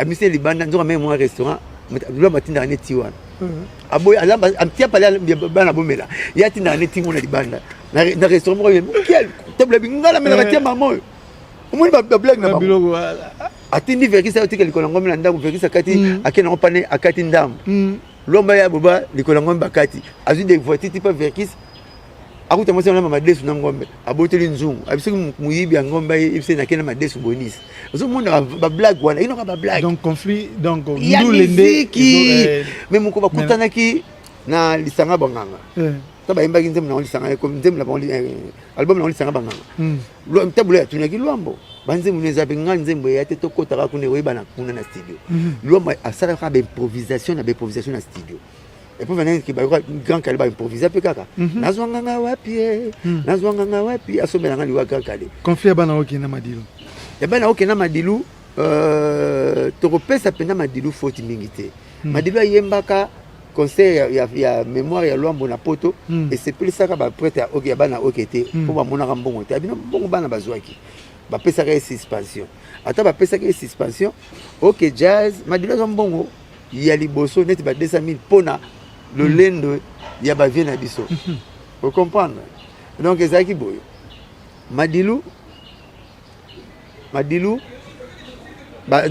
Abimisi ye libanda, nzoka meme mwa restaurant Lwambo atindaka ne ti wana. Aboyi alamba atia pale bana bomela, ye atindaka ne ti mona libanda na restaurant moko ye table bingala melaka tia mama oyo omoni bablague na bango. Atindi Verckys ayotika likolo ya ngombe na ndako. Verckys akati, akei nango pane, akati ndambo. Lwambo ya boba likolo ya ngombe, bakati, azwi de voiture ti pa Verckys, akuta mwasi wana madesu na ngombe, aboteli nzungu, abi soki moyibi ya ngombe ayebisi nakei na madesu bonisi. Ozomona bablague wana, inoka bablague. Donc conflit, donc ya miziki. Mais moko bakutanaki na Lisanga Banganga, ta bayembaki nzembo nango Lisanga, nzembo na bango, album nango Lisanga Banganga. Tabu Ley atunaki Lwambo: "Banzembo no eza mpe nga nzembo eya te, tokɔtaka kuna, ekoyebana kuna na studio." Lwambo asalaka baimprovisation na baimprovisation na studio. Et puis vanaki bayoka Grand Kallé baimprovisa mpe kaka: "Nazwanganga wapi e, nazwanganga wapi?" Asombelanga liwa Grand Kallé. Conflit ya bana okenda Madilu. Ya bana okenda Madilu, tokopesa mpenza Madilu faute mingi te. Madilu ayembaka concert ya mémoire ya Lwambo na Poto. Esepelisaka baprêtre ya oke ya bana oke te, mpo bamonaka mbongo te. Abino mbongo bana bazwaki, bapesaka ye suspension. Ata bapesaki ye suspension, OK Jazz, Madilu azwa mbongo ya liboso neti ba 200 000 mpona lolendo ya bavieux na biso, ocomprendre? Donc ezalaki boye: Madilu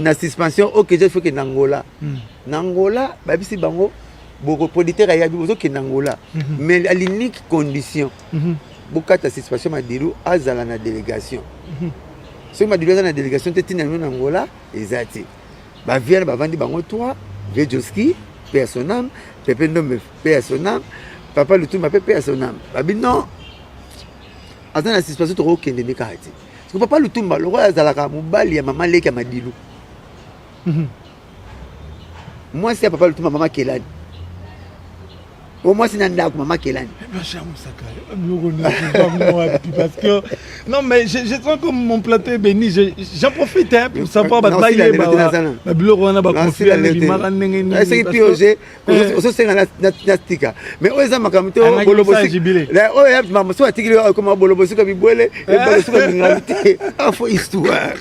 na suspension, OK Jazz faut kende Angola. Na Angola babisi bango boko producteur ayabi: "Bozokende Angola, mais à l'unique condition, bokata suspension, Madilu azala na délégation. Soki Madilu aza na délégation te, ntina bino na Angola eza te." Bavieux na bavandi bango 3: vieux Joski, paix à son âme, Pepe Ndombe, paix à son âme, papa Lutumba mpe, paix à son âme. Babi: "Non, aza na suspension, tokokende nde kaka te." Parce que papa Lutumba lokola azalaka mobali ya mama leki ya Madilu, mwasi ya papa Lutumba, mama Kelani, o mwasi na ndako mama Kelani. Parce que non, mais je sens que mon plateau est béni. J'en profite, hein, pour savoir ba biloko wana, ba conflit ebimaka ndenge nini. Soki pioge ozosenga na tika, mais oyo eza makambo te, oyo makambo so atikili okoma bolobo suka bibwele ebalo suka bingali te, afo histoire.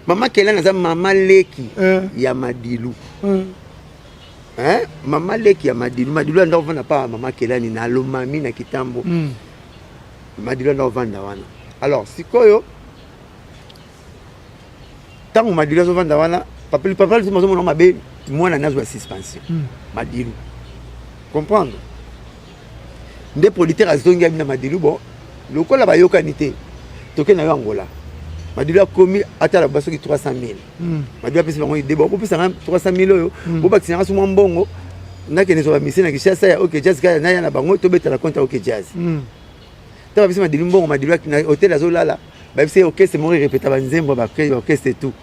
Mama Kelani aza mama leki ya Madilu, hein? Mama leki ya Madilu. Madilu anda kovanda pa mama Kelani na Lomami na Kitambo. Madilu anda kovanda wana. Alors sikoyo, ntango Madilu azovanda wana, papa papa azomona mabe mwana nazwa suspension. Madilu comprendre nde producteur azongi, abi na Madilu: "Bon, lokola bayokani te, toke na yo Angola." Madilu akomi, atala ba soki 300 000. Madilu apesi bango idée: "Bon, bopesanga 300 000 oyo, bobakisanga so mwa mbongo, nakende zwa bamise na Kinshasa ya OK Jazz, kaka naya na bango, tobetala compte ya OK Jazz." Ta bapesi Madilu mbongo. Madilu na hotel azolala, bayebisi orchestre moko erepeta banzembo, baorchestre tout.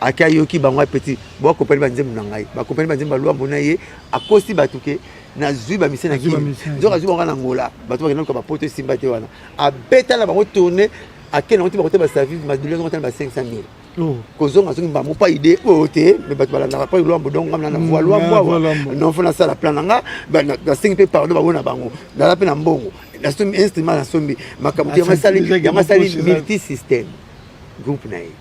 Ake, ayoki bango, apeti boakompani banzembo na ngai, bakompani banzembo balwambo na ye. Akosi bato ke nazwi bamise na Kini, nzoka azwi bango na Ngola. Bato bakenda luka bapoto, esimba te. Wana abeta na bango tourne, akende nango te, bakote basavi. Madilu azongo tana ba 500 000. Kozonga soki mbamo pa idée oyo te, mais bato balandaka pa Lwambo. Donc ngam na voi Lwambo awa, non, faut nasala plan na nga. Nasengi mpe pardon bango na bango, naza mpe na mbongo, nasombi instrument, nasombi makambo te. Yango asali Multi Système, groupe na ye.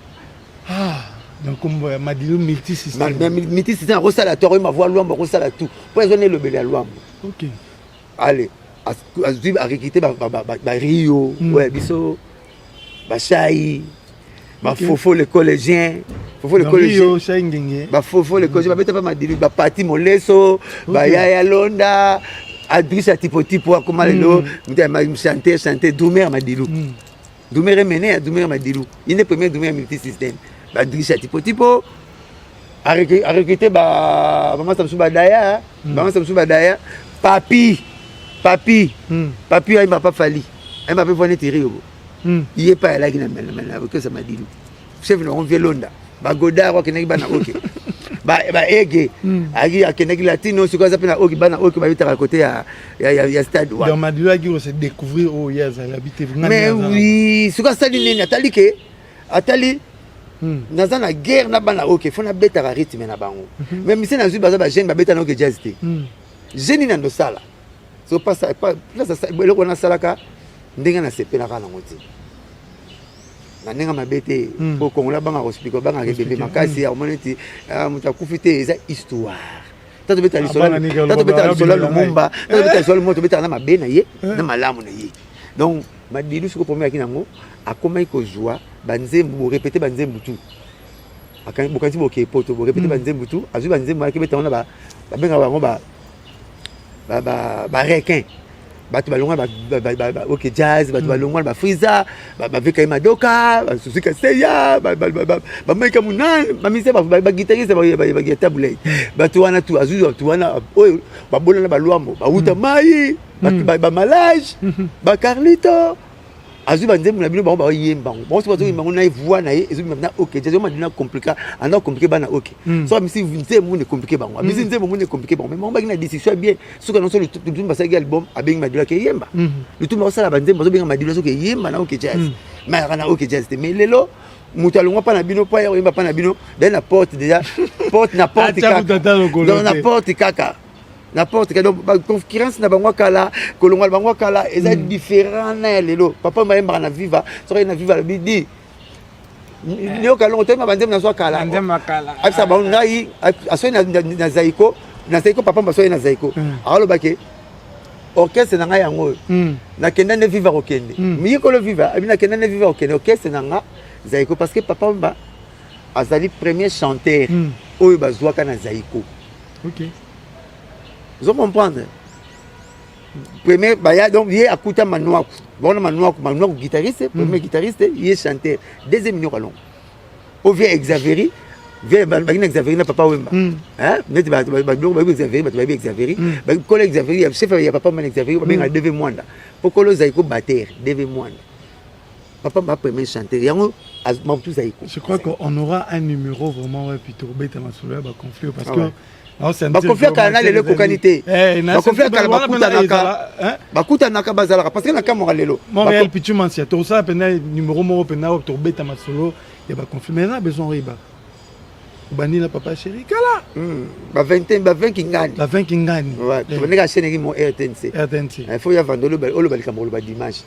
Donc kombo ya Madilu Multi Système. Multi Système, akosala to akoyemba voi Lwambo, akosala tout mpo azwa na elobeli ya Lwambo. Ale azwi, arecruté bario oyo biso, bashai, bafofo le collégien, fofo le collégien, bafofo le collégien, babeta mpa Madilu, bapati moleso, bayaya londa, Adrice ya tipo akoma lelo chanteur, chanteur drummer Madilu, drummer emene ya drummer Madilu, ye nde premier drummer ya Multi Système. Badrice ya tipo arecruté bamasa mosusu, badaya, bamasa mosusu, badaya, papi papi papi ayemba pa Fally, ayemba mpe voi neti Rio. Ye pa ayalaki na orchestre Madilu, chef na bango vieux Londa, bagodard akendaki bana oke, baege ayaki, akendaki latino, sikoyo aza mpe na oke, bana oke babetaka kote ya stade. Wana Madilu ayaki kose découvrir oyo ye azali abi te. Mais oui, sikoyo asali nini? Atali ke atali naza na guerre na bana oke, faut nabetaka rythme na bango. Mais mise nazwi baza bajeune, babeta na OK Jazz te. Jeune nini andosala? So eloko wana asalaka ndenge nasepelaka nango te. Na ndenge mabe te, po Kongola banga koexpliquer, bangaka ebembe makasi. Akomona neti moto akufi te, eza histoire. Ta tobeta lisolo ya Lumumba, ta tobeta lisolo ya Lumumba, tobetaka na mabe na ye na malamu na ye. Donc Madilu, sikoyo problème ayaki nango, akomaki kozwa banzembo, borépéter banzembo tu, bokanisi bokee poto, borépéter banzembo tu, azwi banzembo ayaki beta wana, babengaka bango barequin, bato balongwa OK Jazz, bato balongwa na bafrisa, baveka madoka, basusuka seya, bamaika munane, bamisia, baguitariste ya Tabu Ley, bato wana tu azwi bato wana oyo babolana, balwambo, bauta mai, bamalage, bacarlito, azwi banzembo na bino, bango bayemba yango, bango soki bazoyemba yango na voix na ye, ezobima na OK Jazz. Madina compliqué, anda compliqué bana OK. So amisi nzembo mune compliqué bango, amisi nzembo mune compliqué bango, mais bango baki na discussion ya bien. Soki nanso Lutumba asalaki album, abengi Madilu ake yemba. Lutumba osala banzembo, azobenga Madilu azoki eyemba na OK Jazz, mais ayaka na OK Jazz te. Mais lelo moto alongwa mpa na bino mpo aya koyemba mpa na bino, daye na porte déjà, porte na porte kaka, donc na porte kaka, na porte kaka. Donc baconcurrence na bango kala, kolongwa na bango kala eza différent na ya lelo. Papa bayembaka na Viva, soki na Viva alobi di yoka longo, toyemba banzembo nazwa kala, abisa bango ngai asoki na Zaiko, na Zaiko papa basoki na Zaiko, alobake orchestre na ngai yango oyo nakenda nde Viva kokende miyikolo Viva abi nakenda nde Viva kokende orchestre na nga Zaiko, parce que Papa Wemba azali premier chanteur oyo bazwaka na Zaiko. Ozo comprendre? Premier baya, donc ye akuta Manuaku, baona Manuaku, Manuaku guitariste, premier guitariste, ye chanteur, deuxième Nyoka Longo o vie Xaveri, vie baki na Xaveri na Papa Wemba, neti biloko bayebi Xaveri, bato bayebi Xaveri, kolo Xaveri, chef ya Papa Wemba na Xaveri, babenga DV Mwanda, po kolo Zaiko bater DV Mwanda, Papa ba premier chanteur yango mabutu Zaiko. Je crois qu'on aura un numéro vraiment, ouais, plutôt beta masolo ya baconflit, parce que baconflit ya kala na lelo ekokani te. Baconflit ya kala, bakutanaka, bakutanaka, bazalaka, parce que na kamwaka lelo. Montréal Pichumansia, tosala mpena numéro moko mpena tobeta masolo ya baconflit, mais eza besoin oyeba obandi na Papa Chéri kala. Ba 20, ba 20 kingani. Ba 20 kingani. Tobandeka chaîne eki mo RTNC. RTNC. Faut ya vanda oloba likambo, oloba dimanche.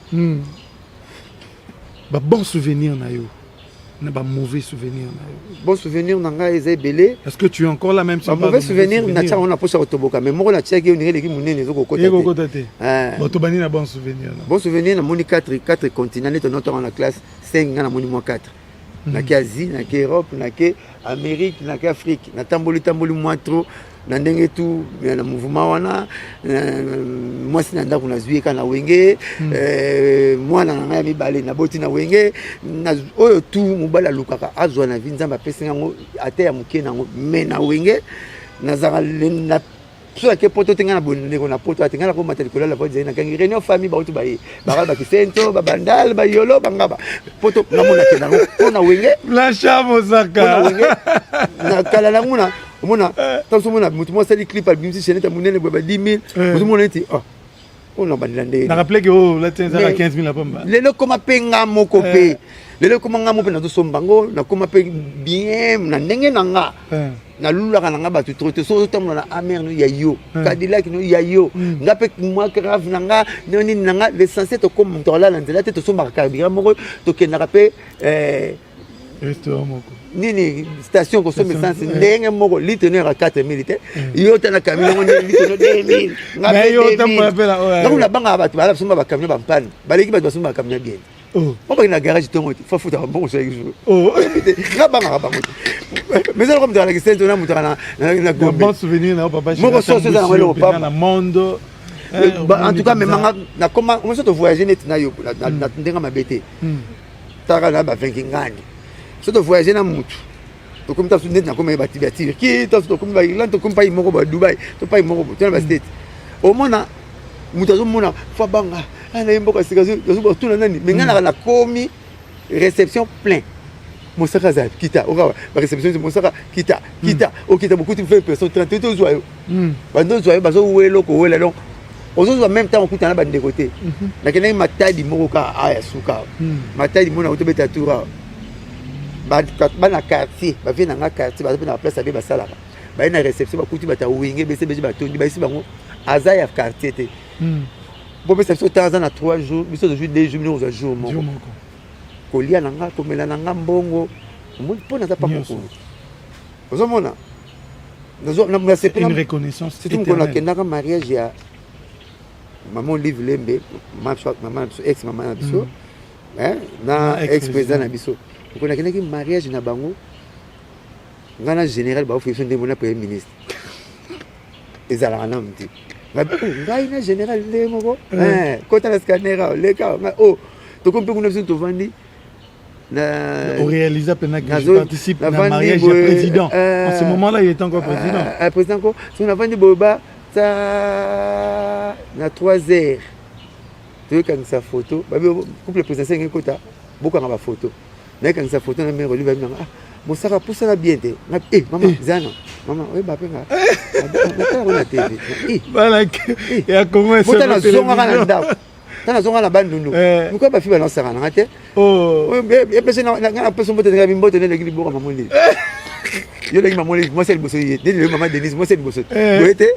Ba bon souvenir na yo na ba mauvais souvenir na yo? Bon souvenir na ngai eza ebele. Est-ce que tu es encore là même? Ba mauvais souvenir natiaka ngo na posa kotoboka, mais moko natiaki ondenge eleki monene, ezokokota te. Bon, tobandi na bon souvenir. Bon souvenir, namoni 4 continent. Nde tonotanga na classe 5, ngai namoni mwa 4. Nake Asie, nake Europe, nake Amérique, nake Afrique, natamboli tamboli mwa trop na ndenge tu na mouvement wana. Mwasi na ndako nazwi ye kaka na Wenge, mwana na ngai ya mibale naboti na Wenge. Oyo tu mobali alukaka azwa na vie, Nzambe apesi yango, ate ya moke nango, mais na Wenge nazalaka. So ake poto te, ngai na bondeko na poto ate, ngai nakomata likolo ya la voie, nakangi réunion famille, bauti baye baka bakisento, babandal, bayolo, bangaba poto, ngamona akenda yango mpo na Wenge. Blanchard Mosaka. Wenge na kala nango na omona ntango omona motu moko asali clip, abimisi chaînette ya monene boye ba 10 000, ozomona neti oyo na bandela ndenge. Na rappelé que oyo lati ezaka 15 000 na pamba. Lelo ekoma mpe nga moko mpe, lelo ekoma nga moko mpe nazosomba yango, nakoma mpe bien na ndenge na nga, nalulaka na nga bato trop te. So ozotambola na Hummer no ya yo, Cadillac no ya yo, nga mpe mwa grave na nga no nini na nga. L'essentiel tokoma moto alala nzela te, tosombaka carburant moko, tokendaka mpe restaurant moko. Nini, station kosomba essence ndenge moko, litre no yaka 4000 te, yo ta na camion yango ndenge litre no 2000. Nga mpe 2000 nabangaka bato bala basomba bacamion bampane, baleki bato basomba bacamion bien mo bakende na garage ntongo te, fa futaka mbongo chaque jour. Nga bangaka bango te, mais eza lokola moto alaki sente na moto na Gombe. Bon souvenir na papa. Moko soso eza nango eloko pamba na monde. En tout cas, memanga nakoma omoso tovoyage neti na yo na ndenge mabe te, taka na bavenki ngani. So tovoyage na mutu, tokomi taso neti nakomi bati ba Turquie, taso tokomi ba Irlande, tokomi pai moko ba Dubai, to pai moko tona ba State, omona moto azomona fa banga na ye mboka sika, azotuna nani. Me ngai naka nakomi réception plein, Mosaka aza kita, okawa baréception, Mosaka kita kita, okita bokuti 20 personnes, 30, tozwa yo, bando ozwa yo, bazowela okowela, donc ozozwa même temps okutana na bandeko te. Nakendaki Matadi moko kaka aya suka Matadi mona otobeta tour awa, bana quartier bavie na nga quartier baza mpe na baplace abe basalaka, baye na réception, bakuti bato ya Wenge BCBG batondi, bayesi bango aza ya quartier te, bopesa biso temps, aza na 3 jours, biso tozwi 2 jours, bino kozwa jour moko. Kolia na nga, komela na nga, mbongo omoni mpo naza pa mokolo, ozomona. Une reconnaissance. Surtout mokolo nakendaka mariage ya mama Olive Lembe, mama na biso, ex mama na biso na ex président na biso. Mokolo nakendaki mariage na bango, ngai na général baofi biso ndenge na premier ministre ezalaka nanu te. Ngai na général ndenge moko, kota na scanner, leka. O tokomi mpe kuna, biso tovandi. Oréalisa pena que je participe na mariage ya président. En ce moment-là, il était encore président. Président ko so navandi boye, ba ta na 3 heures toyekangisa photo. Babi couple présidentiel ngai kota, bokanga bafoto. Nayekangisa photo na mare Olive. Abinanga: "Ah, mosaka, pusana bien te." Eh, mama zana, mama oyeba mpe nga natala na TV. Ya Congo. Bota nazongaka na ndako, ta nazonga na Bandundu, mikoya bafi banosaka nanga te. Epese nga napesa mbote, nga mbote nde eleki liboka. Mama Olive, yo olengi mama Olive, mwasi ya liboso ye nde lelo mama Denise, mwasi ya liboso boye te.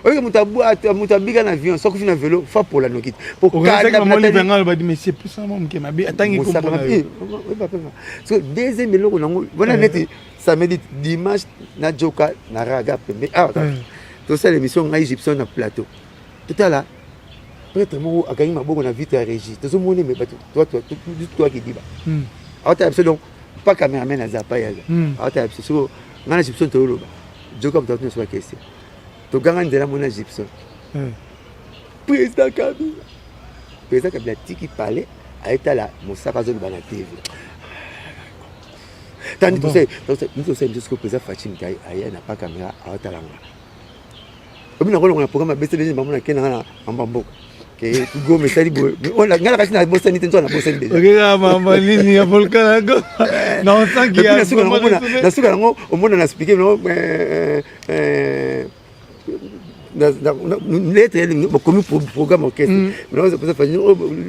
Oyoki moto abika na avion, soki kufi na velo, fa pola noki te. So deuxième eloko nango wana, neti samedi, dimanche na joka na raga pembe awa, tosala émission, ngai Gibson na plateau. Totala prêtre moko akangi maboko na vitre ya régie, tozomona me bato twaki diba aotala biso. Donc pa cameraman aza pa yaza, aotala biso. Soko ngai na Gibson toyoloba, joka moto atuna so baquestion, toganga nzela mona Gibson: "Président Kabila, président Kabila atiki palais, ayetala mosaka azoloba na TV." Tandi tosala biso sikoyo, président Fatshi moto aya na pa caméra, aotala nga. Obi nakolonga na programme abcbg, bamona ke nanga na mamba mboka ke Goma esali boye. Ngai na kasi nabosani te, nzoka nabosani déjà. Okeka mamba nini ya volcan yango na osanki. Na suka yango, omona na expliquer lettre bakomi programme orchestre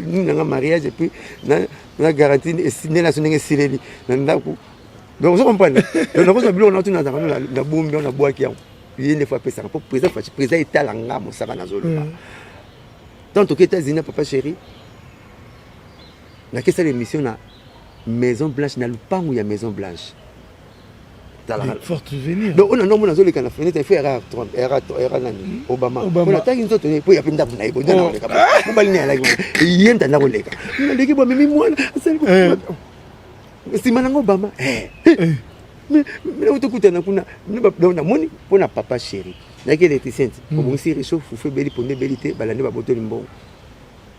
nini nanga mariage, et puis na garantie nde naso ndenge esileli na ndako. Donc ozo comprendre, donc nakozwa biloko na tuna na bombi, nabwaki yango. Ye nde fo apesaka mpo président Fatshi, président etala nga mosaka nazoloba. Tant toke États-Unis, papa chéri, nakesala émission na Maison Blanche, na lupangu ya Maison Blanche. Fort souvenir. Donc oyo na nazoleka na fenêtre, ifo era Trump, era nani, Obama. Mpona atangi nzoto po ya mpe ndako na ye boye, nakoleka mobali ne alaki ye nta nakoleka, naleki bo amemi mwana asali nsima nango Obama. Tokutana kuna, namoni mpo na papa chéri, nayaki électricien ti obongisi réchaud, fufu ebeli, pondu ebeli te, balandi babotoli mbongo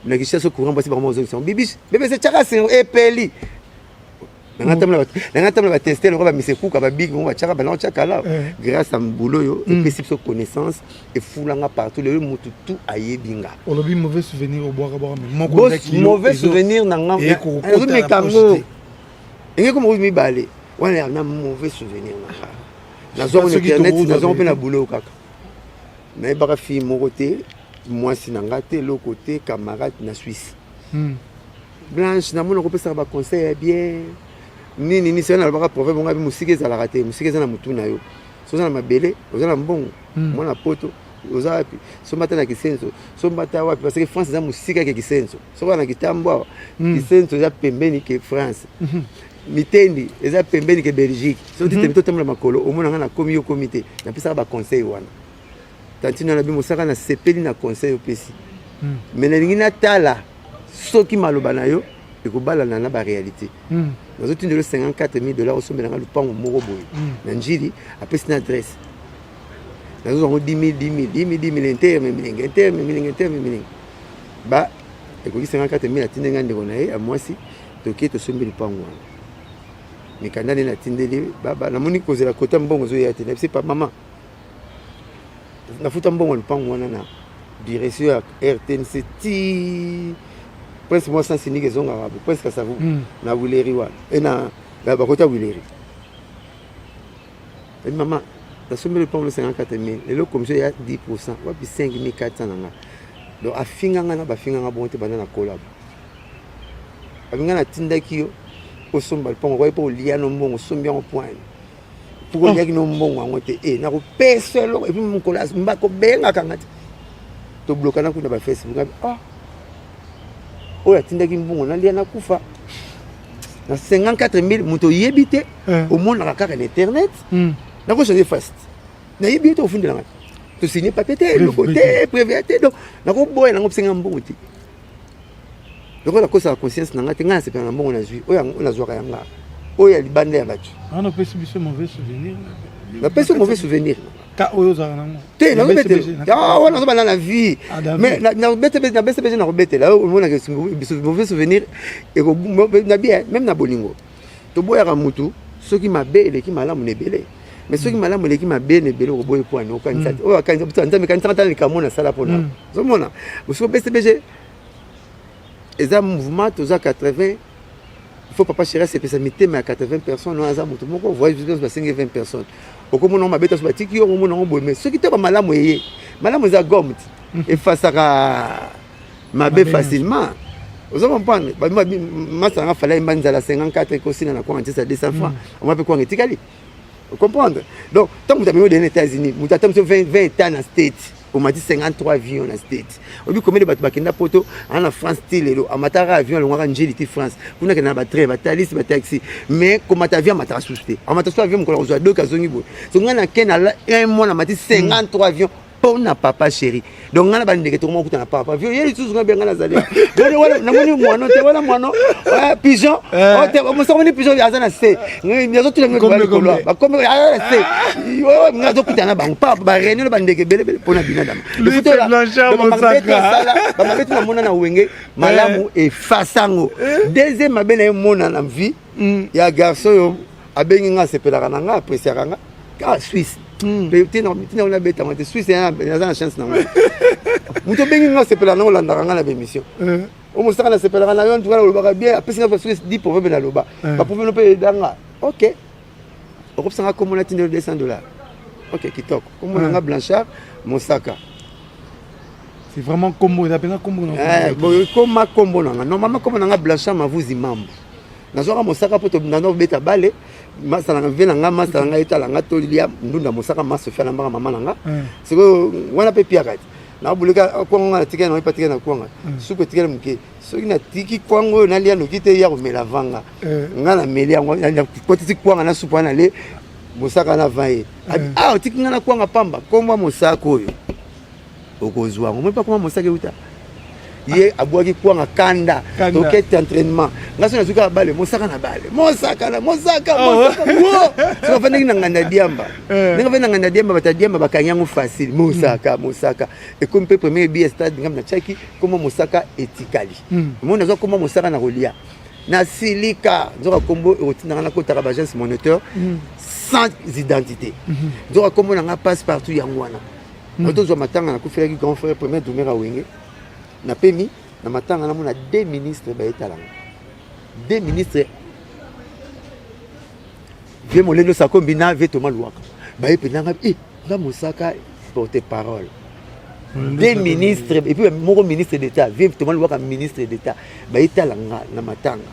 na Kinshasa. Courant basi bango ozongisa bibishi bebese tiaka sengo epeli. Nanga tambola bateste lokola bamisekuka babigi bango batiaka bango tiaka la. Grâce à mbula oyo epesi biso connaissance, efulanga partout. Lelo motu tu ayebi nga. Olobi mauvais souvenir, obwaka bwaka, mais moko. Mauvais souvenir na nga, nazomeka yango enge koma oyo mibale wana na mauvais souvenir na nga. Nazwango na internet, nazwango mpe na boulot kaka. Nayebaka fille moko te, mwasi na nga te, eloko te, camarade na Suisse, Blanche. Namona kopesaka baconseil ya bien nini nini. Soki nalobaka proverbe ngo abi mosika ezalaka te, mosika eza na motu na yo. So oza na mabele, oza na mbongo, mwana poto oza wapi, somba ata na Kisenso, somba ata wapi, parce que France eza mosika ke Kisenso. Soki oza na Kitambo awa, Kisenso eza pembeni ke France, Mitendi eza pembeni ke Belgique. Soki titemi totambola makolo, omona nga nakomi, yo komi te. Napesaka baconseil wana. Tantine wana bi mosaka, nasepeli na conseil opesi, mais nalingi natala soki maloba na yo ekobalana na baréalité. Nazotindela 54 000 $, osombelanga lupango moko boye na Njili. Apesi na adresse, nazozwa yango 10 000, 10 000, 10 000, 10 000, interme milingi, interme milingi, interme milingi, ba ekoki 54 000. Atindi ngai ndeko na ye ya mwasi, toke tosombi lupango wana. Mikanda nde natindeli baba, namoni kozela kota mbongo ezoya te. Nayebisi pa mama, nafuta mbongo lupango wana na direction ya RTNC ti prince mwa sens unique ezongaka bo prince Kasavu na Wileri wana e na bakota Wileri. Ebi mama, nasombeli lupango 54 000, lelo commission ya 10, wapi 5 400 na nga? Donc afinga nga na bafinga nga bongo te banda na kolabo. Abi nga natindaki yo osomba lupango koyi mpo olia no mbongo, osombi yango point mpo oliaki no mbongo yango te. E nakopesa eloko. Et puis mokolo kobengaka nga te, toblokana kuna bafacebook. Abi ah, oyo atindaki mbongo nalia nakufa. Na 54 000, moto oyebi te, omonaka kaka na internet, nakochange fast. Nayebi ye te, ofundelanga te, tosigne papier te, eloko te, prévu te. Donc nakoboya nango, mpesenga mbongo te. Lokola nakosaka conscience na ngai te, ngai nasepela na mbongo nazwi oyo nazwaka yanga, oyo ya libanda ya bato. Wana opesi biso mauvais souvenir. Napesi mauvais souvenir. Ka oyo ozalaka nango. Te, nazobetela wana, nazobanda na vie, mais na BCBG nakobetela. Omonaka mauvais souvenir na bien, même na bolingo. Toboyaka mutu soki mabe eleki malamu na ebele, mais soki malamu eleki mabe na ebele, okoboya pwani okanisa te. Oyo akanisa Nzambe, kanisaka tala likambo nasala mpona ozomona. Soki BCBG eza mouvement, toza 80, il faut papa chéri asepesa mitema ya 80 personnes. Wana aza moto moko voyage nyonso basengi 20 personnes, okomona ngo mabe taso batiki yo, okomona ngo boye. Mais soki te bamalamu eye, malamu eza gomme te, efasaka mabe facilement. Oza comprendre? Masa nanga fala yemba nzala 54 ekosila na kwanga ntisa 200 francs, omwa mpe kwanga etikali. Comprendre? Donc ntango moto amemi odene États-Unis, moto ata moso 20 état na state, omati 53 avion na state, oyebi combien de bato bakenda Poto? Aa na France ti lelo amataka avion, alongwaka Njeli ti France kuna, akenda na batrain, batalisi, bataxi, mais komata avion amataka susu te. Amata so avion mokolo akozwa doki, azongi boye. So ngai nake na un mois namati 53 avion mpo na papa chéri. Donc ngai na bandeke tokoma okuta na papa avion ye lisusu. Ngai benga nazali namoni mwano te, wana mwano pigeon mosako moni pigeon aza na se, azotuna likolo, bakombe aza na se. Ngai azokutana na bango pa baréunion na bandeke ebelebele mpona binadama. Bamabe to namona na Wenge, malamu efasango. Deuxième mabe na ye mona na vie ya garçon oyo abengi nga, asepelaka na nga, appréciaka nga kaka Suisse. Tina nabetango te, Suisse naza na chance nango. Moto obengi nga, asepelaka nango, olandaka nga na bémission omosaka, nasepelaka na yo ntuka, olobaka bien. Apesi nga soki 10 proverbe, naloba baproverbe mpe edanga. Ok, okopesanga kombo, natindelo 200 dollars. Ok, kitoko. Kombo na nga Blanchard Mosaka. C'est vraiment kombo eza mpenza kombo? Koma kombo na nga normalement, kombo na nga Blanchard Mavuzi Mambo. Nazwaka mosaka mpo nano obeta bale masalanga ve na nga, masala nga etala nga tolia ndunda mosaka masofi alambaka mama na nga. Sikoyo wana mpe piaka ti nabulika kwango, nga natikali nango epa tikali na kwanga, suku etikali moke. Soki natiki kwango oyo nalia noki te, ya komela vanga nga nameli yango, kotisi kwanga na supu wana, ale mosaka na van ye. Ah, otiki nga na kwanga pamba. Komba mosaka oyo okozwa yango moi mpa koma mosaka euta ye abwaki kwanga kanda. Tokete entraînement, nga so nazwi kaka bale, mosaka na bale, mosaka na mosaka, mosaka wo. Soki afandaki na nganda diamba, ndenge afandi na nganda diamba, bato ya diamba bakangi yango facile. Mosaka, mosaka ekomi mpe premier bi stade. Ngambi natiaki koma mosaka etikali. Omoni, nazwa koma mosaka na kolia nasilika. Nzoka kombo ekotindanga nakotaka baagence moniteur sans identité. Nzoka kombo na nga passe partout yango wana. Tozwa matanga, nakufelaki grand frère, premier drummer Awenge. Napemi na matanga, namona deux ministres bayetalanga, deux ministres, vieux Molendo Sakombi na vieux Thomas Luwaka. Baye mpenza nga, eh, nga mosaka porte parole, deux ministres, et puis moko ministre d'état, vieux Thomas Luwaka ministre d'état. Bayetala nga na matanga,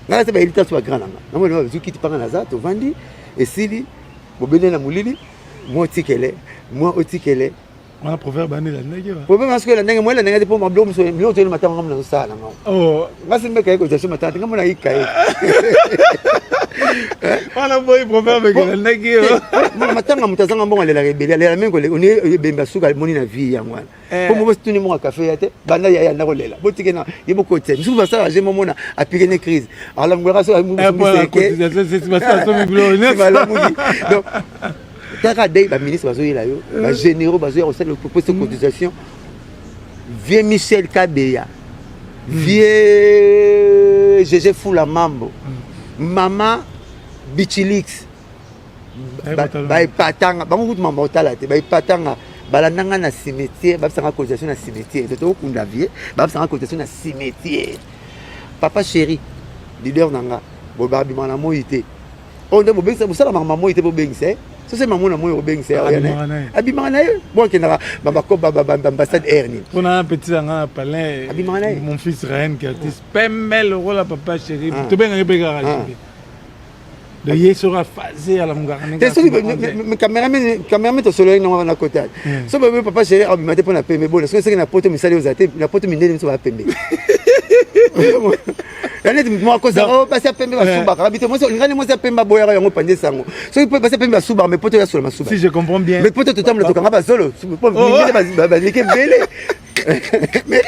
nga se bayeli taso bagrand na nga. Namoni bazwi kiti mpanga, naza tovandi, esili bobende na molili, mwa otikele, mwa otikele. Wana proverbe ane elandaki wa? Proverbe wana soki elandaki, mwa elandaki te, mpo mabiloko mosusu, biloko toyeli matanga, ngambo nazosala nango. Nga si mbeka ye cotisation matanga te, ngambo nayika ye. Wana boyi proverbe elandaki yo. Matanga, moto azanga mbongo alelaka ebele, alela mingi. Ebembe asuka amoni na vie yango wana, po mo botuni mongo kafe ya te, banda ya yanda kolela, botike na ye, bokotisa misusu basala je momona apike ne crise alangolaka so. Balamuki. Donc taka dei, baministre bazoyela yo, bagénéraux bazoya kosala propose cotisation, vieux Michel Kabeya, vieux GG Fula Mambo, mama Bichilix, baepatanga bango kutu mama otala te. Baepatanga, balandanga na cimetière, babisanga cotisation na cimetière. Tokokunda vieux, babisanga cotisation na cimetière. Papa chéri, leader na nga, babima na moi te. Oyo nde bobengisa, bosala makambo moi te, bobengisa soso mamo na moi, obengisa abimaka na ye. Bo akendaka baambassade air nini. Mpona petit na nga na palin. Abimaka na ye. Mon fils Ryan Curtis, pembe lokola papa chéri, tobengaki mpe kaka jibe. Donc ye soki aphase alamukaka. Te, soki cameraman tosololaki nango wana kota, so babe papa chéri abima te mpo na pembe. Bona soki soki na poto misali ozala te, na poto mindele miso baya pembe. Ya neti moto moko akosa, oh, basi ya pembe basubaka. Babi te, mwasi olingani, mwasi ya pembe aboyaka yango pande sango. Soki mpe basi ya pembe basubaka, mais poto yasola masuba. Si je comprends bien. Mais poto totambola, tokanga bazolo, mindele baleki ebele. Mais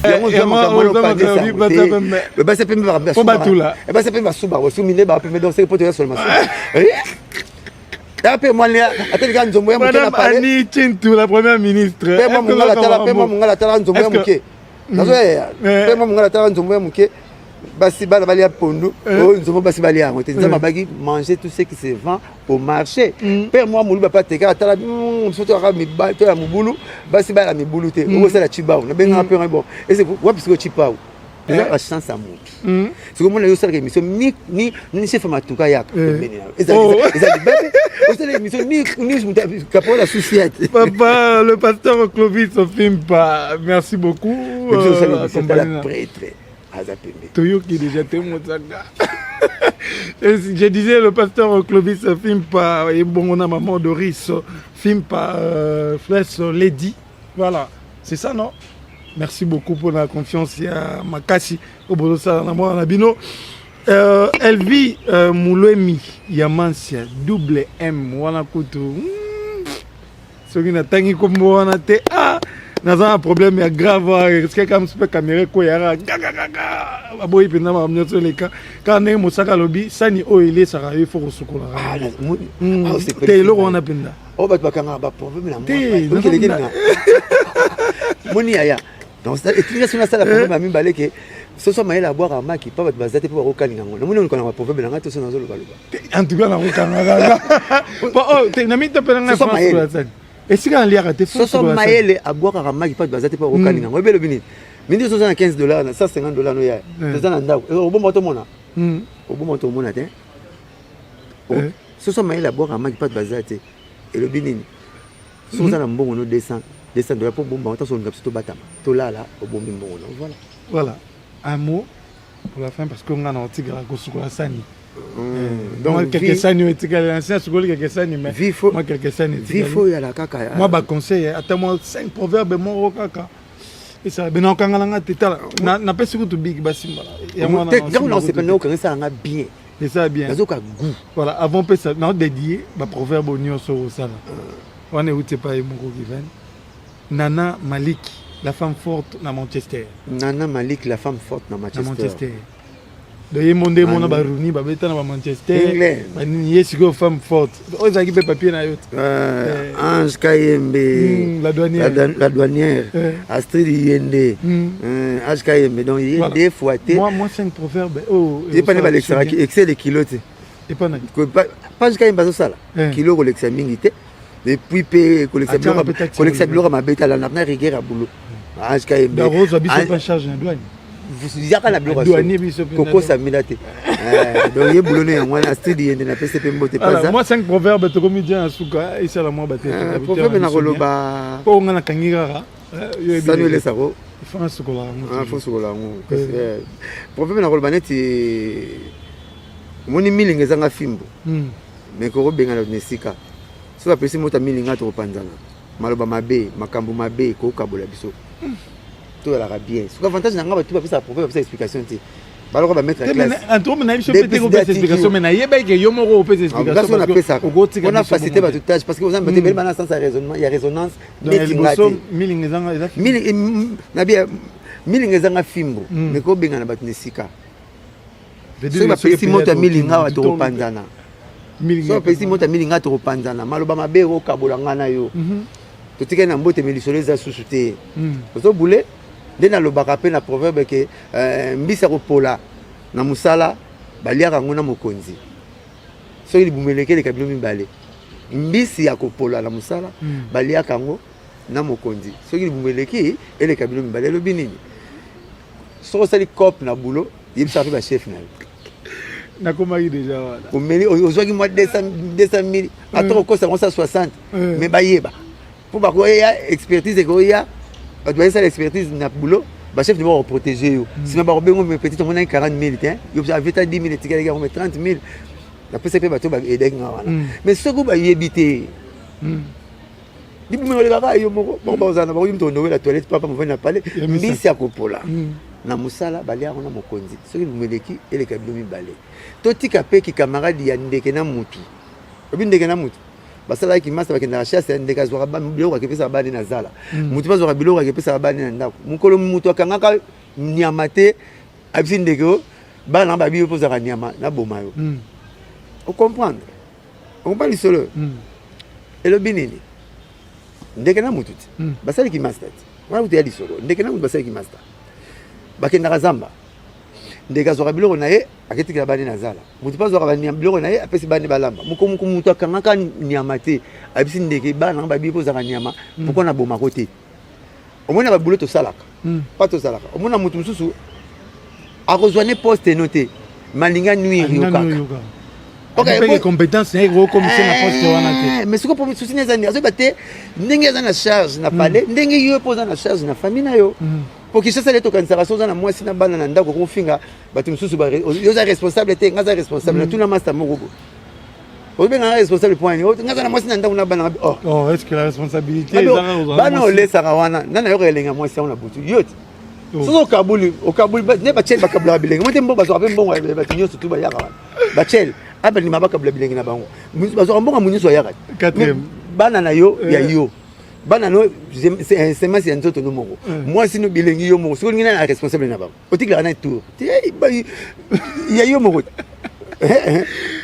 yango ozwa makambo wana opande sango te. Basi ya pembe basi ya pembe basubaka, basumi nde bapembe. Donc seke poto yasola masuba ya mpe mwana atelika nzombo ya moke na palais. Annie Tshintu, la première ministre. Mpe mwa mongala tala, mpe mwa mongala tala nzombo ya moke nazoyaya, mpe mwa mongala tala nzombo ya moke. Basi bana balia pondu, oyo nzombo basi balia yango te. Nzambe abaki manger tout ce qui se vend au marché. Mpe mwa moluba mpe ateka atala biso toyaka mibali to ya mobulu, basi baya mibulu te. Okosala chibau nabengaka mpe bon ese wapi sikoyo chipau eza bachance ya motu. Sikoyo omona yo osalaka émission ni chef ya matuka yaka pembeni na yo, eza libebe. Osala émission ni caporal asusi ya te. Papa le pasteur Clovis Ofimpa, merci beaucoup. Biso osala émission, tala prêtre aza pembeni. Toyoki déjà te mozanga. Je disais le pasteur Clovis Fimpa et bon on a maman Doris Fimpa, First Lady. Voilà, c'est ça, non? Merci beaucoup pour la confiance ya makasi obozo na mwana na bino. Elvi Mulwemi Yamansia double M wana kutu soki natangi kombo wana te, ah, naza na problème ya grave, risque kaka mosu mpe caméra ekoyaka gagagaga. Baboyi mpenza makambo nyonso eleka kaka ndenge mosaka alobi sani oyo elesaka yo, ifo kosukolaka te eloko wana mpenza. Oyo bato bakangaka baproblème na moni yaya etinga soki nasala problème ya mibale ke soso mayele abwaka maki mpa bato baza te mpo bakokalinga yango. Namoni olukana baproverbe na ngai to so nazolobaloba. En tout cas nakokanga kaka na mito mpe na ngai esika naliaka te. Soso mayele abwakaka maki mpa bato baza te mpo bakokalinga yango. Oyebi elobi nini? Mindi soso na 15 $ na 150 $ no yaya toza na ndako, obomba tomona, obomba tomona te. Soso mayele abwakaka maki mpa bato baza te elobi nini? Soki oza na mbongo no 200 $200 mpo bomba, ntanso olinga biso tobatama tolala, obombi mbongo no, voilà. Voilà, un mot pour la fin, parce que nga na otikala kosukola sani. Donc quelque sani oyo etikali na nsi, asukoli quelque sani, mais moi quelque sani. Vie faut oyala kaka. Mwa baconseil, ata mwa 5 proverbe moko kaka esala bena okanga na nga te. Tala, napesi kutu big basimbala. Yango nasepela na okanga, esalanga bien. Eza bien. Nazoka goût. Voilà, avant mpesa na dédié baproverbe nyonso osala wana euti epai ye moko Given Nana Malik, la femme forte na Manchester. Nana Malik, la femme forte na Manchester. Na Manchester. Donc ye mo nde mona baruni babeta na bamanchester banini, ye sikoyo femme forte oyo ezalaki mpe papier na yo te. Ange Kayembe. La douanière. La douanière Astrid Yende, Ange Kayembe, donc ye deux fois te. Moi cinq proverbes oyo ye pane balekisaka excès de kilo te. Ange Kayembe azosala kilo kolekisa mingi te, et puis mpe kolekisa biloko mabe te, alanda na rigueur ya boulot. Ange Kayembe yaka na biloko kokosa mila te. Donc ye boulot no yango wana. Astrid Yende, napesi mpe mbote. Moi cinq proverbe, tokomi dia na suka, esala mwa bate. Proverbe na koloba mpo nga nakangi kaka. Sani elesako. Faut nasukola yango. Faut sukola yango. Proverbe na koloba neti omoni milinga ezanga fimbo, mais kokobengana na esika soki bapesi moto ya milinga, tokopanzana. Maloba mabe, makambo mabe kokabola biso, toyalaka bien. Soki avantage na nga, bato bapesaka proverbe, bapesa explication te, baloko bamaître ya classe. Na biso mpe te kopesa explication, mais nayebaki ke yo moko opesa explication. Napesaka mpona facilité bato tâche, parce que oza bato ebele bana sens ya raisonnement, ya résonance neti nga te. Milinga ezanga Nabi milinga ezanga fimbo, mais kobengana bato na esika soki bapesi moto ya milinga awa, tokopanzana. Soki bapesi moto ya milinga, tokopanzana. Maloba mabe okabola nga na yo, totikali na mbote, me lisolo eza susu te. Ozobule nde nalobaka mpe na proverbe ke mbisi ya kopola na mosala baliaka yango na mokonzi. Soki libumu eleki, eleka bino mibale. Mbisi ya kopola na mosala baliaka yango na mokonzi, soki libumu eleki, eleka bino mibale. Elobi nini? Soki osali coop na boulot, yebisaka mpe bachef na yo. Nakomaki déjà wana. Omeli, ozwaki mwa 200 mille, ata kokosa yango 160, mais bayeba mpo bakoya expertise, ekoya bato bayesala expertise na boulot. Bachef de bakoprotege yo, nsima bakobengo, me petit omonaki 40 000 te, yo aveta 10 000 etikalaki yango, me 30 000 napesaki mpe bato baedaki nga wana. Mais soki bayebi te, libumu olekaka yo moko, bango bazala na bango, yo moto ondowela toilette, papa movandi na pale, mbisi ya kopola na mosala baliaka na mokonzi. Soki libumu eleki, eleka bino mibale. Totika mpe kikamaradi ya ndeke na mutu. Obi ndeke na mutu basalaki masa, bakendaka chasse, ndeke azwaka biloko akepesaka bani na zala, mutu mpe azwaka biloko akepesaka bani na ndako. Mokolo mutu akangaka nyama te, abisi ndeke o bana babi, yo mpo ozalaka nyama, naboma yo. Ocomprendre, ocomprendre lisolo elobi nini? Ndeke na mutu te basalaki master te wana, kutu ya lisolo. Ndeke na mutu basalaki master, bakendaka zamba, ndeke azwaka biloko na ye, aketikela bani na zala, motu mpe azwaka biloko na ye, apesi bani balamba. Moko motu akangaka nyama te, ayebisi ndeke, bana babi mpo ozalaka nyama, pourquoi nabomako te? Omoni na babulo tosalaka pa, tozalaka, omona motu mosusu akozwa ne poste no te, malinga nuire yo kaka. Compétence na ye ekokomisa na poste wana te. Mais sikoyo po susi eza nini? Azoyeba te ndenge aza na charge na palais, ndenge yo mpo oza na charge na famille na yo. Po Kinshasa le tokanisaka so oza na mwasi na bana na ndako, okomofinga bato mosusu, yo oza responsable te, nga aza responsable. Natuna master moko bo, obenga nga responsable point nini? Nga aza na mwasi na ndako na bana. Oh, oh, est-ce que la responsabilité bana olesaka wana, nani ayoka elenga mwasi yango na butu? Yo te. Soki okabuli, okabuli ne bachele bakabulaka bilenge mo te, mbongo bazwaka mpe mbongo ya bato nyonso tu bayaka wana. Bachele abandima bakabula bilenge na bango, bazwaka mbongo ya nyonso ayaka. Bana na yo ya yo, bana no semence ya nzoto no moko, mwasi no, bilengi yo moko. Soki olingi nani responsable na bango, otikelaka na tour ya yo moko.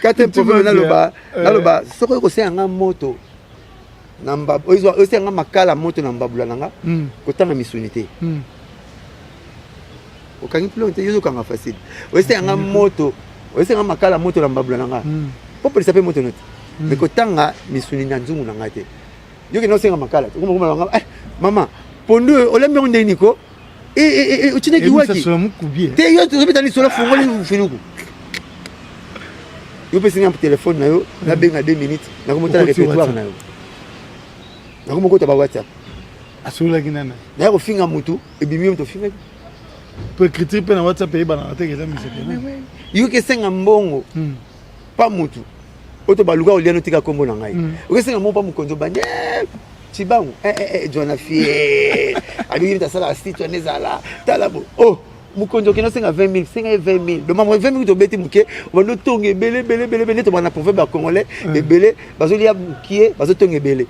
Quatrième problème, naloba soki oyo kosenga nga moto na osenga nga makala moto na mbabula na nga, kotanga misuni te. Okangi plon te, yo ozokanga facile. Osenga nga moto, osenga makala moto na mbabula na nga, popelisa mpe moto no te, mais kotanga misuni na nzungu na ngai te. Yo kende osenga makala te, okomona nga, mama, pondu oyo olambi yango ndenge niko, otinaki waki te? Yo tozobeta lisolo, fungoli finuku, yo pesi nga telefone na yo, nabenga 2 minutes, nakomotala répertoire na yo, nakomokota ba WhatsApp. Asololaki nana. Naya kofinga mutu, ebimi yo moto ofingaki. Po écriture mpe na WhatsApp eyebanaka te, eza miseke. Yo kesenga mbongo pa mutu oyo to baluka kolia, notika nkombo na ngai. Okesenga mbongo pa mokonzi, obandi cibangu jwana fier, abiki mutu asalaka site wana, ezala tala bo, oh mokonzi, okende osenga 20 000, senga ye 20 000. Donc 20 000 tobeti moke, obandi otonga ebele ebele ebele ebele. Nde tobanda proverbe ya Congolais, ebele bazolia mokie, bazotonga ebele.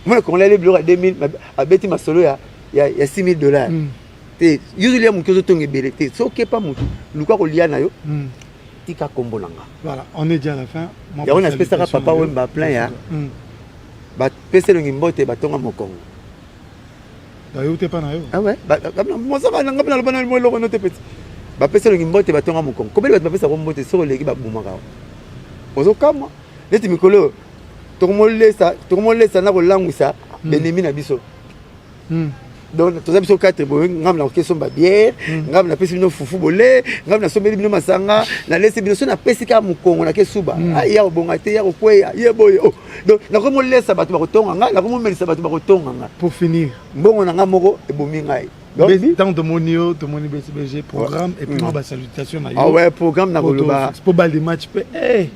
Mona Congolais ali biloko ya 2 000, abeti masolo ya 6 000 dollars te. Yo ozolia moke, ozotonga ebele te. Soki okepa motu, luka kolia na yo, tika kombo na nga. Voilà, on est déjà à la fin. Yango napesaka Papa Wemba plein ya bapesa elongi mbote, batonga mokongo. Bayo te mpa na yo. Mosaka nanga mpe naloba na mo eloko no te. Peti bapesa elongi mbote, batonga mokongo. Kobeli bato bapesaka mbote, soki oleki babumaka, ozokamwa neti mikolo oyo tokomolesa na kolangwisa benemi na biso. Donc toza biso 4 boye, ngambi nakoki esomba bière, ngambi napesi bino fufu bole, ngambi nasombeli bino masanga, nalesi bino. So napesi kaka mokongo, nake suba, ya kobonga te, ya kokweya ye boye. Oh, donc nakoki molesa bato bakotonga ngai, nakoki momelisa bato bakotonga ngai. Pour finir, mbongo na ngai moko ebomi ngai. Ntango tomoni yo, tomoni BCBG, programme et puis basalutation na yo. Ah ouais, programme na koloba. Po balle de match mpe.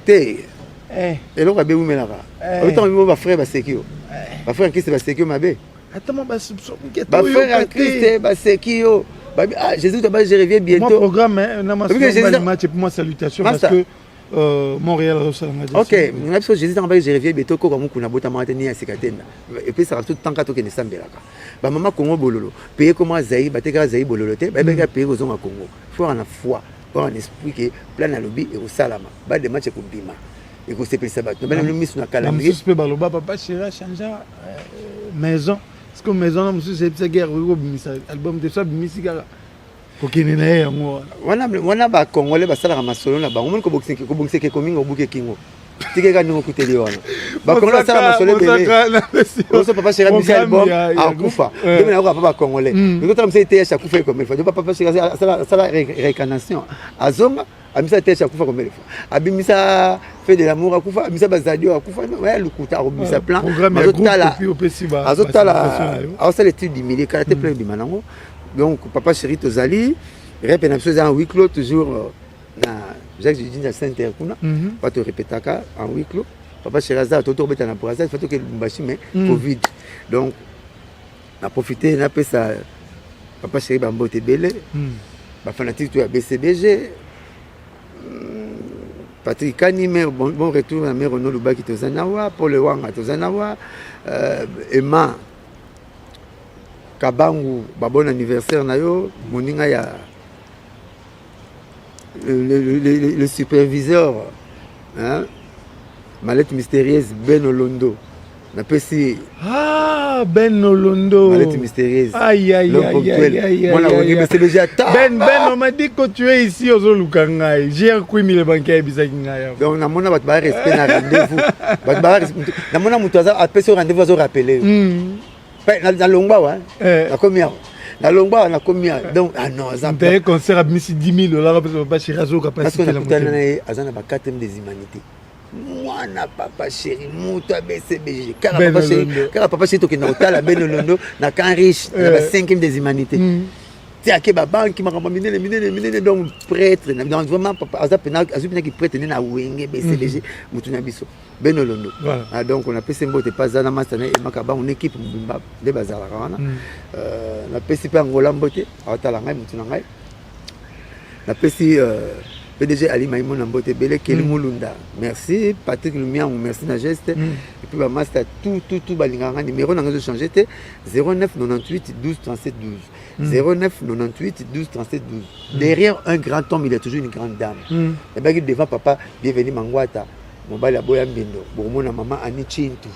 Te, eloko abewumelaka otango bimo, bafrère baseki yo, bafrère Kriste baseki yo mabe. Bafrère ya Kriste baseki yo, babi, ah, Jésus taba, je reviens bientôt. Moi programme na match et puis moi salutation, parce que Montréal azosalanga. Ok, nga biso Jésus ntango baki, je reviens bientôt, koko mokuna abotamaka te ni ya sika te. Epesaka biso tanka tokende sambelaka bamama Kongo bololo paye koma Zaïre, batekaka Zaïre bololo te, bayebaki paye kozonga Kongo. Faut na foi, oyo na esprit ke plan alobi ekosalama, balle de match ekobima, ekosepelisa bato na bana miso na calendrier. Mosusu mpe baloba papa chéri achangea maison, parce que maison na mosusu eyebisaki akoki kobimisa album te, so abimisi kaka kokende na ye yango. Wana wana bacongolais basalaka masolo na bango. Moni kobongisa ekeko mingi, obuki ekingo, tikeka ndenge okuteli wana. Bacongolais basala masolo ebele. Oso papa chéri abimisi album, akufa ndenge nayoka pa bacongolais, ekotala misa eteyashe akufa ekomeli fa. Papa chéri asala réincarnation, azonga, abimisa teshe akufa combien de fois, abimisa fait de l'amour akufa, abimisa bazadio akufa. Ya lukuta, akobimisa plan, azotala, azotala, azosala étude du milieu kala te, plan ebima nango. Donc papa chéri, tozali rep na biso eza en huis clos toujours, na Jacques Judine na Sainte kuna. Bato répétaka en huis clos. Papa chéri aza to tobeta na Brazza, fa toke Lubumbashi, mais Covid. Donc na profite napesa papa chéri bambote ebele, bafanatike to ya BCBG, Patrick Kani, mère, bon, bon retour na mère Ono Lubaki, toza nawa, Paul Wanga toza nawa, Emma Kabangu, ba bon anniversaire na yo, moninga ya le superviseur, hein, mallette mystérieuse Ben Olondo. Napesi Ah, Ben Olondo. Mallette mystérieuse. Aïe, aïe, L'homme aïe, ponctuel. aïe, aïe, Mwana aïe, wenge aïe. BCBG ata. Ben, Ben, on m'a dit que tu es ici, ozoluka ngai. J'ai kwimi le banquier ebisaki ngai awa. Donc namona bato ba respect na rendez-vous, bato ba namona moto aza apesi yo rendez-vous, azorappeler yo. Nalongwa wa, nakomi awa, nalongwa awa, nakomi awa. Donc ah non, aza Ntaye concert abimisi 10 000 dollars, apesa papa chéri, azoyoka parce que pasi. Nakutana na ye, aza na ba 4 des humanités, mwana papa chéri, moto ya BCBG kaka. Ben Papa chéri Olondo. Kaka papa chéri, tokenda kotala Ben Olondo na camp riche na ba 5e des humanités. Ti ake babanki, makambo minene minene minene. Donc prêtre donc vraiment papa aza pena, azwi mpenaki prêtre nde na wenge BCBG, motu na biso Ben Olondo. Ah, donc napesi mbote mpe aza na masta na ye emaka bango na équipe mobimba nde bazalaka wana. Napesi mpe Angola mbote, aotala ngai, motu na ngai. Napesi PDG Ali Maimona mbote ebele, Keli Mulunda merci, Patrick Lumiangu merci na geste. Et puis bamaster tout tout tout balingaka ngai. Numéro na ngai ezochange te: 09 98 12 37 12, 09 98 12 37 12. Derrière un grand homme, il y a toujours une grande dame. Ebaki devant papa Bienvenu Mangwata, mobali aboya mbindo, bokomona mama Ani Chintu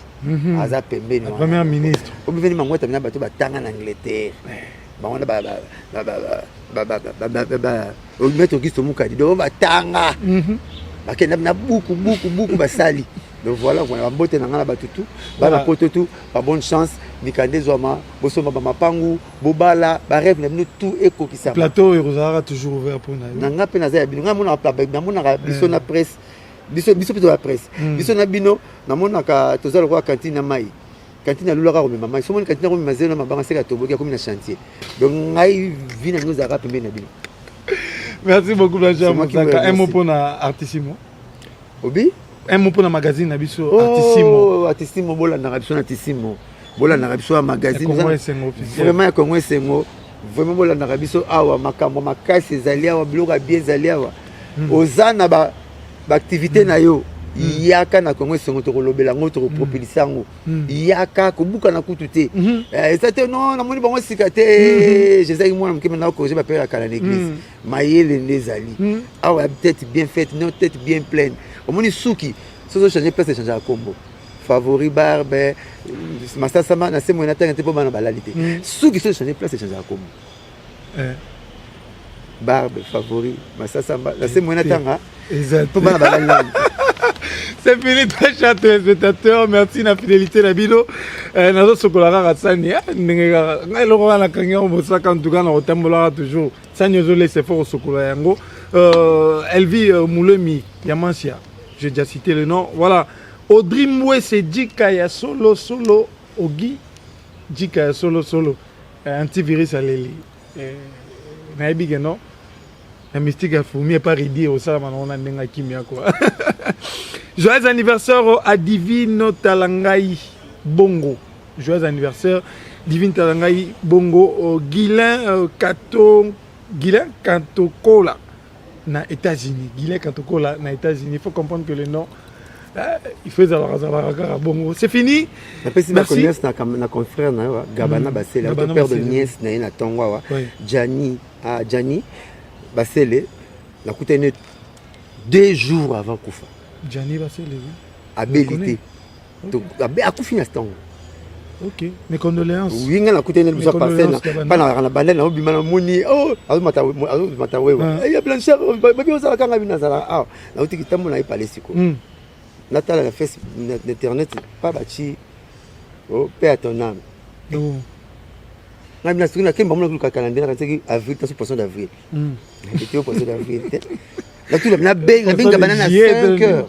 aza pembeni La wana. première ministre. O Bienvenu Mangwata mina bato batanga na Angleterre, bango wana maître Auguste Mukadi, donc batanga, bakenda na buku buku buku basali. Donc voilà, voilà bambote na ngai na bato tu bana poto tu, babonne chance, mikanda ezwama, bosomba bamapangu, bobala, barêve na bino tout ekokisama. Plateau ekozalaka toujours ouvert mpona yo. Na nga mpe naza ya bino. Ngai namonaka biso na presse, biso biso mpe toza presse. Biso na bino, namonaka toza lokola cantine na mai. Cantine alulaka komema mai, somoni cantine akomema zelo na mabanga, seka toboki, akomi na chantier. Donc ngai vi na bino ezalaka pembeni na bino. Merci beaucoup, Blanchard C'est moi qui vous Mosaka. Un mot remercie. mpona Artissimo. Obi. Un mot mpona magazine na biso Artissimo. Oh, Artissimo, bolandaka biso na Artissimo, bolandaka biso ya magazine. Ya Congo Esengo officiel. Vraiment, ya Congo Esengo, vraiment bolandaka biso awa. Makambo makasi ezali awa, biloko ya bien ezali awa. Oza na baactivité na yo, yaka na Congo Esengo, tokolobela yango, tokopropulser yango. Yaka kobuka na kutu te. Eh, eza te non, namoni bango sika te. Jezalaki mwana moke, mena corriger bapere ya kala na église. Mayele nde ezali awa, tête bien faite, non, tête bien pleine. Omoni suki soki ochange place, echangeaka kombo, favori, barbe, masasama na se moye, natanga te mpo bana balali te. Suki soki ochange place, echangeaka kombo. Barbe, favori, masasamba na se moye, natanga Exact. mpo bana balali nani. C'est fini, très chers téléspectateurs. Merci na fidélité na bino. Nazosokola kaka sani, ah, ndenge kaka ngai eloko wana nakangi yango mosaka. En tout cas, na kotambolaka toujours sani ozolesa fort kosokola yango. Elvi Moulemi Yamansia, j'ai déjà cité le nom. Voilà. Audrey Mwese Djika ya solo solo, Ogi Djika ya solo solo. Antivirus aleli. Nayebi ke non. La mystique ya fourmi epa ridi osalama nango na ndenge ya kimia quoi. Joyeux anniversaire à Divine Talangai Bongo. Joyeux anniversaire Divine Talangai Bongo. Guilain Kato, Guilain Katokola na États-Unis. Guilain Katokola na États-Unis. Il faut comprendre que le nom il faut ezalaka zalaka kaka bongo. C'est fini. Napesi Merci. baconfiance na confrère na yo Gabana Basele. Gabana Auto père de Basele. nièce na ye na ntongo awa. Jani, ah, Jani Basele, nakutani 2 jours avant kufa. Gianni Basele, oui. Abeli connais. te. Akufi na ntongo. Ok, mes condoléances. Wi, nga nakutani Mes biso parcelle. condoléances, Gabana. Mpa na bandele, naobima, namoni, oh, azomata wewa. Ah. Ya Blanchard babi, ozalaka nga bino, nazala awa, nauti kitambo na ye pale sikoyo. Natala na face na internet pa batie, oh, paix à ton âme. Oh. Ngai bina soki nakemba mona koluka calendrier, nakanisaki avril, taso poisson d'avril. Ete poisson d'avril te, natula nabenga bana na Juillet, 5 heures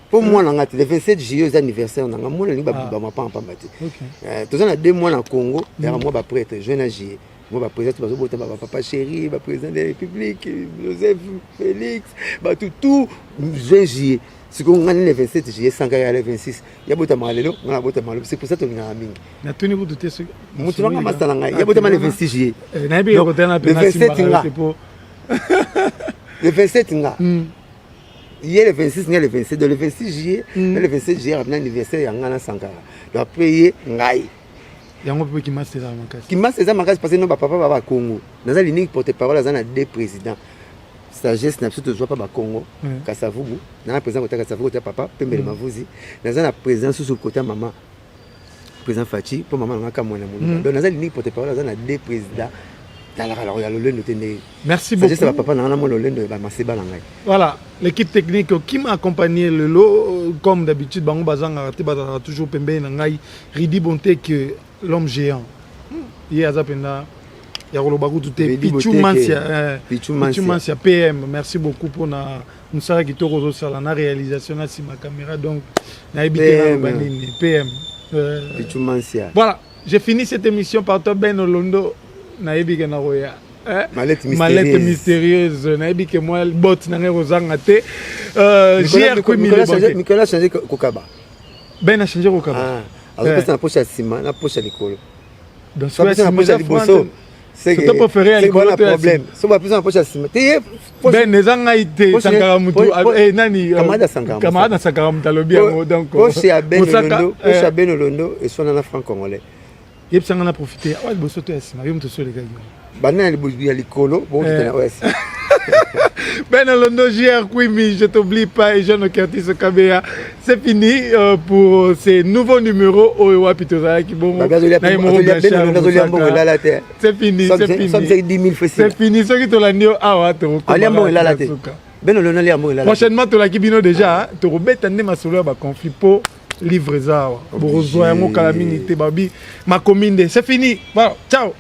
mpo mwana nga te, le 27 juillet eza anniversaire na nga. Mwana alingi bamapanga pamba te. Ok. Toza na 2 mois na Congo yaka mwa baprêtre, juin na juillet. Mo baprésident bazobotama, bapapa chéri, baprésident de la République, Joseph, Félix, bato tout 20 juillet. Sikoyo ngai le 27 juillet, Sankara ya le 26, ya botamaka lelo, ngai nabotamaka lelo. C'est pour ça tolingaka mingi. Natuni kutu te soki Motu nanga, masta na ngai, ya botama le 26 juillet. Nayebi kotana. Le 27 nga, le 27 nga, ye le 26, ngai le 27. Donc le 26 juillet na le 27 juillet, rapina anniversaire ya ngai na Sankara. Donc après ye, ngai. Yango mpe kimasi ezala makasi. Kimasi eza makasi parce que no bapapa ba Bakongo, naza l'unique porte parole aza na deux présidents. Sagesse na biso tozwa mpa Bakongo. Kasavubu, naza na président kota Kasavubu, kota papa Pembele Mavuzi, naza na président susu kota mama, président Faci, mpo mama nanga kamwana moluba. Donc naza l'unique porte parole aza na deux présidents. Talaka ya lolendo te ndenge. Merci beaucoup. Sagesse ya bapapa nanga na mwa lolendo ya bamaseba na ngai. Voilà, l'équipe technique qui m'a accompagné le lot, comme d'habitude, bango bazanga te, bazanga toujours pembeni na ngai, Ridi Bonte que l'homme géant. Ye aza penda ya koloba kutu te. Ridi Pichu Boteke. Mansia, Pichu Pichu Mansia. Mansia PM, merci beaucoup pour na mosala kitoko ozosala na réalisation na nsima caméra. Donc nayebi te PM. naloba nini, PM. Pichu Mansia. Voilà, j'ai fini cette émission par toi, Ben Olondo. Nayebi ke nakoya. Eh? Mallette Mallette mystérieuse. Mystérieuse. Nayebi ke mwa bot na ngai kozanga te. JR Kwimi le banquier. Nicolas change kokaba. Ben a changé kokaba. Ah, azopesa na poche ya nsima na poche ya likolo. Donc so apesa na poche ya liboso, Surtout préféré ya likolo na to ya problème. So bapesa na poche ya nsima te, ye Ben eza ngai te, Sankara mutu nani Camarade ya Sankara. Camarade na Sankara mutu alobi yango, donc poche ya Ben Mosaka, Olondo, poche ya Ben Olondo eswana na franc congolais. Yebisanga na profite, awa liboso to ya nsima, yo moto oso olekaki. Banda na ya likolo bokokita na oyo ya nsima. Ben Olondo, JR Kwimi, je t'oublie pas, et Jean Curtis Kabea. C'est fini pour ces nouveaux numéros. Oyo wapi tozalaki bongo. Na ye moko Ben Blanchard Olondo azolia mbongo Mosaka. elala te. C'est fini, c'est fini. 10 000 fois. C'est fini. Soki tolandi yo awa, tokokoma Alia mbongo elala na te. suka. Ben Olondo alia mbongo elala te. Prochainement tolaki bino déjà, tokobeta nde masolo ya baconflit po livre eza awa. Bokozwa yango kala mingi te, babi makomi nde. C'est fini. Voilà, ciao.